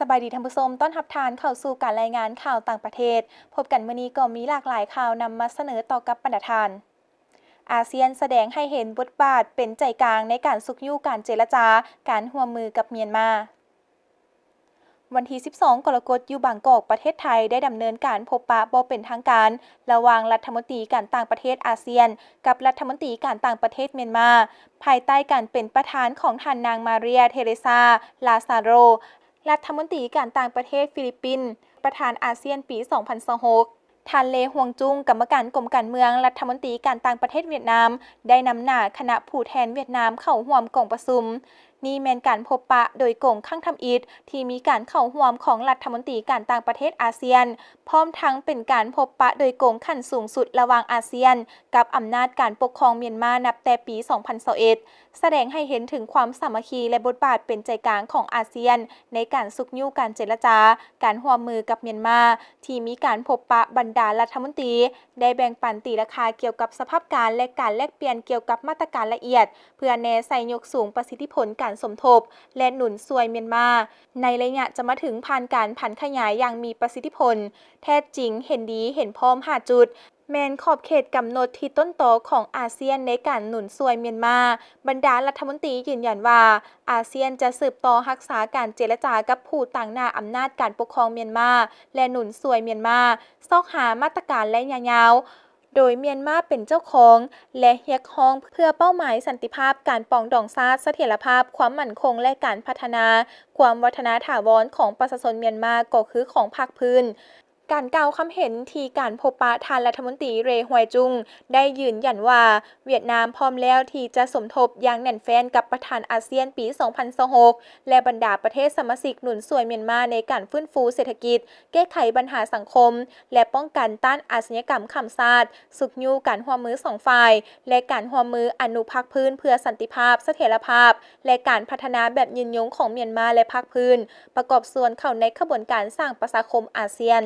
ສະບາຍດີທ່ານຜູ້ຊົມ, ຕ້ອນຮັບທ່ານເຂົ້າສູ່ການລາຍງານຂ່າວຕ່າງປະເທດ. ພົບກັນມື້ນີ້ກໍມີຫຼາກຫຼາຍຂ່າວນຳມາສະເໜີຕໍ່ກັບບັນດາທ່ານ. ອາຊຽນສະແດງໃຫ້ເຫັນບົດບາດເປັນໃຈກາງໃນການຊຸກຍູ້ການເຈລະຈາການຮ່ວມມືກັບມຽນມາ. ວັນທີສິບສອງ ກໍລະກົດ ຢູ່ບາງກອກ ປະເທດໄທ ໄດ້ດຳເນີນການພົບປະບໍ່ເປັນທາງການ ລະຫວ່າງລັດຖະມົນຕີການຕ່າງປະເທດອາຊຽນ ກັບລັດຖະມົນຕີການຕ່າງປະເທດມຽນມາ ພາຍໃຕ້ການເປັນປະທານຂອງທ່ານນາງ ມາເຣຍ ເທເຣຊາ ລາຊາໂຣ ລັດຖະມົນຕີການຕ່າງປະເທດຟີລິບປິນ ປະທານອາຊຽນປີສອງພັນຊາວຫົກ. ທ່ານ ເລ ຮວງຈຸງ ກຳມະການກົມການເມືອງ ລັດຖະມົນຕີການຕ່າງປະເທດຫວຽດນາມ ໄດ້ນຳໜ້າຄະນະຜູ້ແທນຫວຽດນາມເຂົ້າຮ່ວມກອງປະຊຸມ. ນີ້ແມ່ນການພົບປະໂດຍກົງຄັ້ງທຳອິດທີ່ມີການເຂົ້າຮ່ວມຂອງລັດຖະມົນຕີການຕ່າງປະເທດອາຊຽນ, ພ້ອມທັງເປັນການພົບປະໂດຍກົງຂັ້ນສູງສຸດລະຫວ່າງອາຊຽນກັບອຳນາດການປົກຄອງມຽນມານັບແຕ່ປີສອງພັນຊາວເອັດ, ສະແດງໃຫ້ເຫັນເຖິງຄວາມສາມັກຄີ ແລະ ບົດບາດເປັນໃຈກາງຂອງອາຊຽນໃນການຊຸກຍູ້ການເຈລະຈາການຮ່ວມມືກັບມຽນມາ ທີ່ມີການພົບປະບັນດາລັດຖະມົນຕີ ໄດ້ແບ່ງປັນຕີລາຄາກ່ຽວກັບສະພາບການ ແລະ ການແລກປ່ຽນກ່ຽວກັບມາດຕະການລະອຽດ ເພື່ອແນໃສ່ຍົກສູງປະສິດທິຜົນການສົມທົບ ແລະ ໜູນຊ່ວຍມຽນມາ ໃນໄລຍະຈະມາເຖິງ ຜ່ານການຜັນຂະຫຍາຍຢ່າງມີປະສິດທິຜົນ, ແທດຈິງ, ເຫັນດີ, ເຫັນພ້ອມ ຫ້າຈຸດ ແມ່ນຂອບເຂດກຳນົດທີ່ຕົ້ນຕໍຂອງອາຊຽນໃນການໜູນຊ່ວຍມຽນມາ. ບັນດາລັດຖະມົນຕີຢືນຢັນວ່າ ອາຊຽນຈະສືບຕໍ່ຮັກສາການເຈລະຈາກັບຜູ້ຕາງໜ້າອຳນາດການປົກຄອງມຽນມາ ແລະ ໜູນຊ່ວຍມຽນມາ ຊອກຫາມາດຕະການໄລຍະຍາວ ໂດຍມຽນມາເປັນເຈົ້າຂອງ ແລະ ຮຽກຮ້ອງເພື່ອເປົ້າໝາຍສັນຕິພາບ, ການປອງດອງຊາດ, ສະຖຽນລະພາບ, ຄວາມໝັ້ນຄົງ ແລະ ການພັດທະນາຄວາມວັດທະນາຖາວອນຂອງປະຊາຊົນມຽນມາກໍຄືຂອງພາກພື້ນ. ການກ່າວຄຳເຫັນທີ່ການພົບປະ ທ່ານລັດຖະມົນຕີ ເຣ ຮວຍຈຸງ ໄດ້ຢືນຢັນວ່າ ຫວຽດນາມພ້ອມແລ້ວທີ່ຈະສົມທົບຢ່າງແໜ້ນແຟ້ນກັບປະທານອາຊຽນປີສອງພັນຊາວຫົກ ແລະ ບັນດາປະເທດສະມາຊິກໜູນຊ່ວຍມຽນມາໃນການຟື້ນຟູເສດຖະກິດ, ແກ້ໄຂບັນຫາສັງຄົມ ແລະ ປ້ອງກັນຕ້ານອາຊະຍາກຳຂ້າມຊາດ, ຊຸກຍູ້ການຮ່ວມມືສອງຝ່າຍ ແລະ ການຮ່ວມມືອະນຸພາກພື້ນເພື່ອສັນຕິພາບ, ສະຖຽນລະພາບ ແລະ ການພັດທະນາແບບຍືນຍົງຂອງມຽນມາ ແລະ ພາກພື້ນ ປະກອບສ່ວນເຂົ້າໃນຂະບວນການສ້າງປະຊາຄົມອາຊຽນ.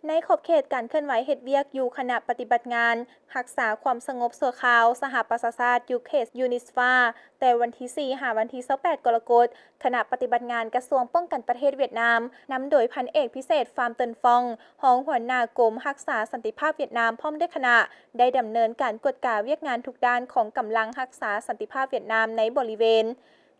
ໃນຂອບເຂດການເຄື່ອນໄຫວເຮັດວຽກຢູ່ຄະນະປະຕິບັດງານຮັກສາຄວາມສະຫງົບຊົ່ວຄາວສະຫະປະຊາຊາດ ຢູ່ເຂດຢູນິສຟາ ແຕ່ວັນທີສີ່ ຫາວັນທີຊາວແປດ ກໍລະກົດ, ຄະນະປະຕິບັດງານກະຊວງປ້ອງກັນປະເທດຫວຽດນາມ ນຳໂດຍພັນເອກພິເສດ ຟາມ ເຕີນຟອງ ຮອງຫົວໜ້າກົມຮັກສາສັນຕິພາບຫວຽດນາມ ພ້ອມດ້ວຍຄະນະ ໄດ້ດຳເນີນການກວດກາວຽກງານທຸກດ້ານຂອງກຳລັງຮັກສາສັນຕິພາບຫວຽດນາມໃນບໍລິເວນ.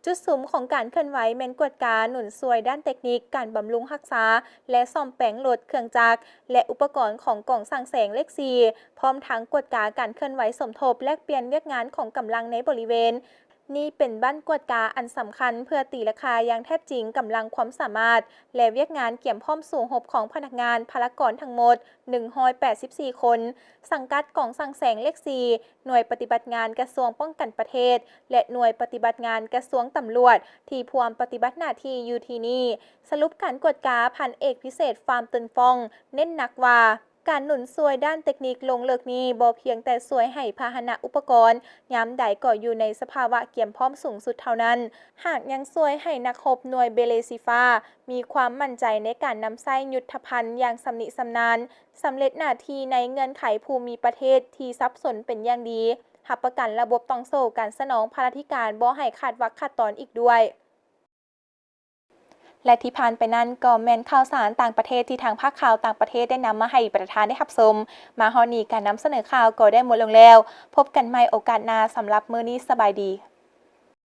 ຈຸດສຸມຂອງການເຄື່ອນໄຫວແມ່ນກວດກາໜູນຊ່ວຍດ້ານເຕັກນິກ, ການບຳລຸງຮັກສາ ແລະ ສ້ອມແປງລົດ, ເຄື່ອງຈັກ ແລະ ອຸປະກອນຂອງກອງສ້າງແສງເລກສີ່ ພ້ອມທັງກວດກາການເຄື່ອນໄຫວສົມທົບແລກປ່ຽນວຽກງານຂອງກຳລັງໃນບໍລິເວນ. ນີ້ເປັນບ້ານກວດກາອັນສຳຄັນເພື່ອຕີລາຄາຢ່າງແທ້ຈິງກຳລັງຄວາມສາມາດ ແລະ ວຽກງານກຽມພ້ອມສູ້ຮົບຂອງພະນັກງານພະລາກອນທັງໝົດ ໜຶ່ງຮ້ອຍແປດສິບສີ່ຄົນ, ສັງກັດກອງສ້າງແສງເລກສີ່, ໜ່ວຍປະຕິບັດງານກະຊວງປ້ອງກັນປະເທດ ແລະ ໜ່ວຍປະຕິບັດງານກະຊວງຕຳຫຼວດ ທີ່ພວມປະຕິບັດໜ້າທີ່ຢູ່ທີ່ນີ້. ສະຫຼຸບການກວດກາ, ພັນເອກພິເສດ ຟາມ ເຕີນຟອງ ເນັ້ນໜັກວ່າ ການໜູນຊ່ວຍດ້ານເຕັກນິກລົງເລິກນີ້ ບໍ່ພຽງແຕ່ຊ່ວຍໃຫ້ພາຫະນະອຸປະກອນຍາມໃດກໍຢູ່ໃນສະພາວະກຽມພ້ອມສູງສຸດເທົ່ານັ້ນ, ຫາກຍັງຊ່ວຍໃຫ້ນັກຮົບໜ່ວຍເບເລສີຟ້າ ມີຄວາມໝັ້ນໃຈໃນການນຳໃຊ້ຍຸດທະພັນຢ່າງຊຳນິຊຳນານ, ສຳເລັດໜ້າທີ່ໃນເງື່ອນໄຂພູມິປະເທດທີ່ສັບສົນເປັນຢ່າງດີ, ຮັບປະກັນລະບົບຕ່ອງໂສ້ການສະໜອງພາລາທິການບໍ່ໃຫ້ຂາດວັກຂາດຕອນອີກດ້ວຍ. ແລະ ທີ່ຜ່ານໄປນັ້ນກໍແມ່ນຂ່າວສານຕ່າງປະເທດທີ່ທາງພາກຂ່າວຕ່າງປະເທດໄດ້ນຳມາໃຫ້ບັນດາທ່ານໄດ້ຮັບຊົມ. ມາຮອດນີ້ການນຳສະເໜີຂ່າວກໍໄດ້ໝົດລົງແລ້ວ. ພົບກັນໃໝ່ໂອກາດໜ້າ. ສຳລັບມື້ນີ້ ສະບາຍດີ.